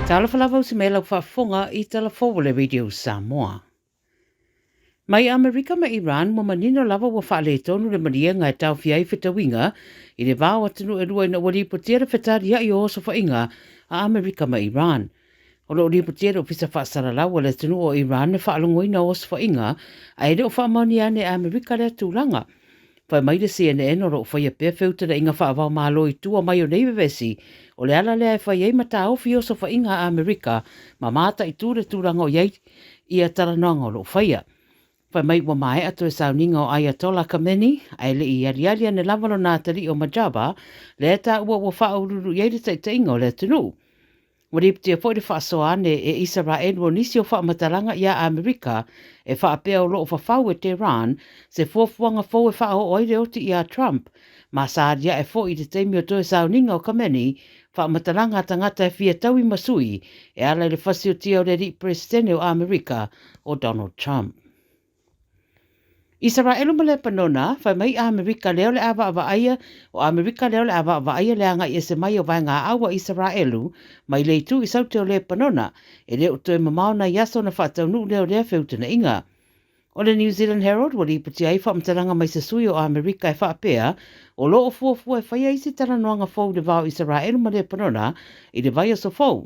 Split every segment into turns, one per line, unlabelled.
Talofa lava usi mai lau faafofoga i tala fou o le Radio Samoa. Mai Amerika ma Iran ua manino lava ua faaletonu le maliega e taofia ai fetauiga i le va o atunuu e lua ina ua lipotia le fetaliai o osofaiga a Amerika ma Iran. O lo o lipotia le Ofisa Faasalalau a le atunuu o Iran le faalogoina o osofaiga ae le o faamaonia ane e Amerika lea tulaga. Fai mai le CNN o lo o faia pea feutagaiga faava-o-Malo i tua mai o nei vevesi, o le ala lea e fai ai ma taofi osofaiga a Amerika ma mataitu le tulaga o i ai ia talanoaga o lo o faia. Fai mai ua maea toe sauniga o Ayatollah Khamenei ae le i aliali ane lava lona atalii o Mojtaba, lea e taua ua faauluulu i ai le taitaiga o le atunuu. Ua lipotia foi le faasoa ane e Isaraelu o nisi o faamatalaga iā Amerika e faapea o lo o fafau e Tehran se fuafuaga fou e faaoo ai le oti iā Trump, ma sa aliae foi i le taimi o toe sauniga o Khamenei faamatalaga a tagata e fia taui ma sui e ala i le fasiotia o le alii Peresetene o Amerika o Donald Trump. Isaraelu ma Lepanona, fai mai Amerika lea o le a vaavaaia, o Amerika lea o le a vaavaaia le agai ese mai o vaegaau a Isaraelu mai le itu i saute o Lepanona, e le o toe mamao nai aso ona faataunuu lea o lea feutagaiga. O le New Zealand Herald ua lipotia ai faamatalaga mai se sui o Amerika e faapea, o lo o fuafua e faia isi talanoaga fou i le va o Isaraelu ma Lepanona i le vaiaso fou,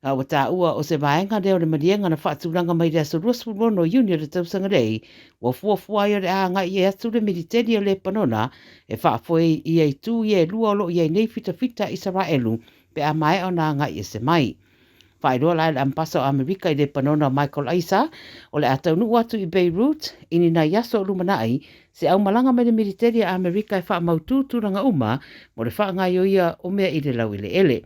A ua taua o se vaega lea o le maliega na faatulaga mai le aso 26 o Iuni o le tausaga nei, ua fuafua ai o le a agai atu le militeli o Lepanona e faafoe i ia itu ia e lua o lo o i ai nei fitafita a Isaraelu pe a maea ona agai ese mai. Faailoa la e le Ambasa o Amerika i Lepanona o Michael Aissa, o le a taunuu atu i Beirut i ni nai aso o lumanai se aumalaga mai le militeli a Amerika e faamautu tulaga uma mo le faagaioia o mea i le laueleele.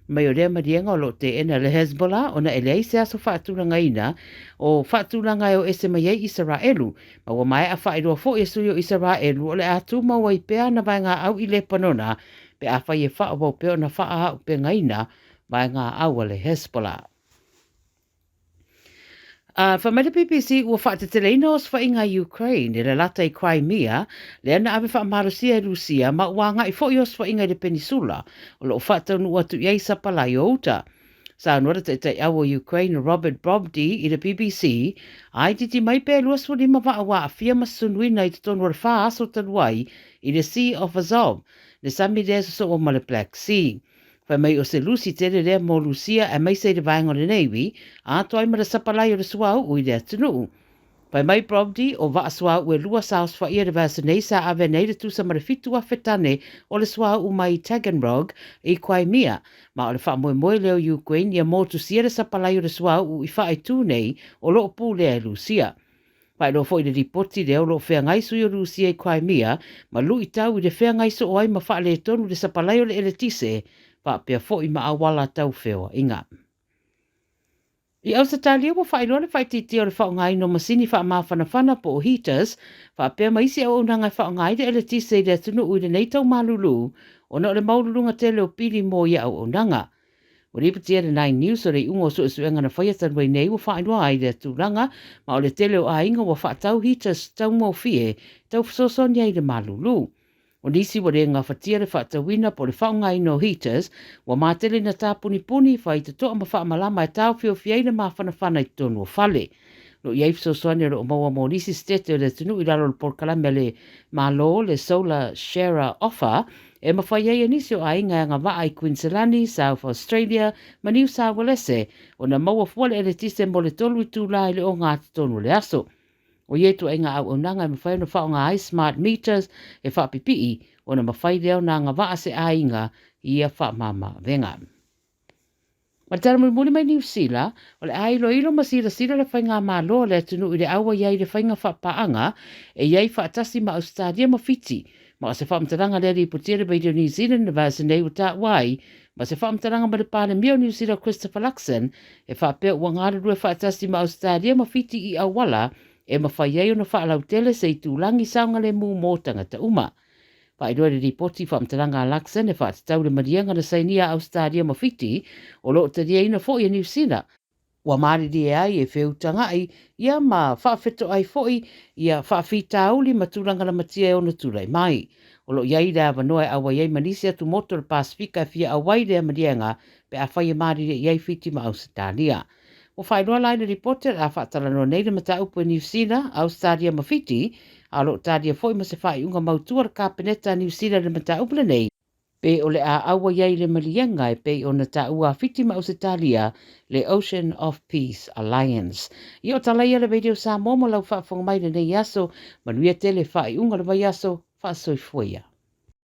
Mai o lea maliega o lo o teena le Hezbollah ona e leai se aso faatulagaina o faatulaga e o ese mai ai Isaraelu, ma ua maea faailoa foi e sui o Isaraelu o le a tumau ai pea ana vaegaau i Lepanona pe afai e faaauau pea ona faaaupegaina vaegaau a le Hezbollah. A, fai mai le BBC ua faateteleina osofaiga a Ukraine i le lata i Crimea, lea na ave faamalosia e Rusia ma ua agai foi osofaiga i le penisula o lo o faataunuu atu i ai sapalai o uta. Saunoa le taitaiau o Ukraine o Robert Brovdi i le BBC, a itiiti mai pe 25 vaa ua aafia ma susunuina i totonu o le fa aso talu ai i le Sea of Azov, le sami lea e sosoo ma le Black Sea. Fai mai o se lusi tele lea mo Rusia aemaise i le vaega o le Navy, atoa ai ma le sapalai o le suauu i le atunuu. Fai mai Brovdi, o vaa suauu e lua sa osofai'a i le vaiaso nei sa ave nei le tusa ma le 7,000 tane o le suauu mai Taganrog i Crimea, ma o le faamoemoe lea o Ukraine ia motusia le sapalai o le suauu i faaitu nei o lo o pulea e Rusia. Faailoa foi le lipoti lea o lo o feagai sui o Rusia i Crimea ma luitau i le feagai soo ai ma faaletonu le sapalai o le eletise faapea foi ma auala tau feoaiga. I Ausetalia ua faailoa le faaitiitia o le faaaogaina o masini faamafanafana po o heaters faapea ma isi auaunaga e faaaoga ai le eletise i le atunuu i lenei tau malulu ona o le maualuluga tele o pili mo ia auaunaga. Ua lipotia le Nine News o le iuga o suesuega na faia talu ai nei ua faailoa ai lea tulaga, ma o le tele o aiga ua faatau heaters taugofie tau fesoasoani ai i le malulu. O nisi ua le gafatia le faatauina po o le faaaogaina o heaters, ua matele ina tapunipuni, faitotoa ma faamalama e taofiofi ai le mafanafana i totonu o fale. O lo o i ai fesoasoani o lo o maua mo nisi setete o le atunuu i lalo o le polokalame a le Malo, le Solar Sharer Offer, e mafai ai e nisi o aiga e agavaa i Kuiniselani, South Australia ma Niu Sauelese ona maua fua le eletise mo le tolu itulā i le ogatotonu o le aso. O ia ituaiga auaunaga e mafai ona faaaoga ai smart meters e faapipii ona mafai lea ona agavaa se aiga i ia faamama-avega. Ma le tala mulimuli mai Niu Sila, o le a iloilo ma silasila le faigamalo a le atunuu i le aua i ai le faiga faapaaga e i ai faatasi ma Ausetalia ma Fiti. Ma o se faamatalaga lea lipotia le Radio New Zealand i le vaiaso nei ua taua ai ma se faamatalaga ma le Palemia o Niu Sila Christopher Luxon e faapea ua galulue faatasi ma Ausetalia ma Fiti i auala e mafai ai ona faalautele se itulagi saogalemu mo tagata uma. Faailoa i le lipoti faamatalaga a Luxon e faatatau le maliega na sainia a Ausetalia ma Fiti, o lo o taliaina foi e Niu Sila, ua malilie ai e feutaga'i ia ma faafetoai foi ia faafitauli ma tulaga lamatia e ono tulai mai. O lo o i ai le avanoa e auai ai ma nisi atu motu o le Pasefika e fia auai i lea maliega pe afai e malilie i ai Fiti ma Ausetalia. Ua faailoa la i le lipoti o le a faatalanoa nei le mataupu e Niu Sila, Ausetalia ma Fiti, a o lo o talia foi ma se faaiuga mautu a le Kapeneta a Niu Sila i le mataupu lenei, pe o le a auai ai i le maliega e pei ona taua a Fiti ma Ausetalia le Ocean of Peace Alliance. Ia o tala ia a le Radio Samoa mo lau faafofoga mai i lenei aso. Manuia tele faaiuga o le vaiaso. Faasoifua ia.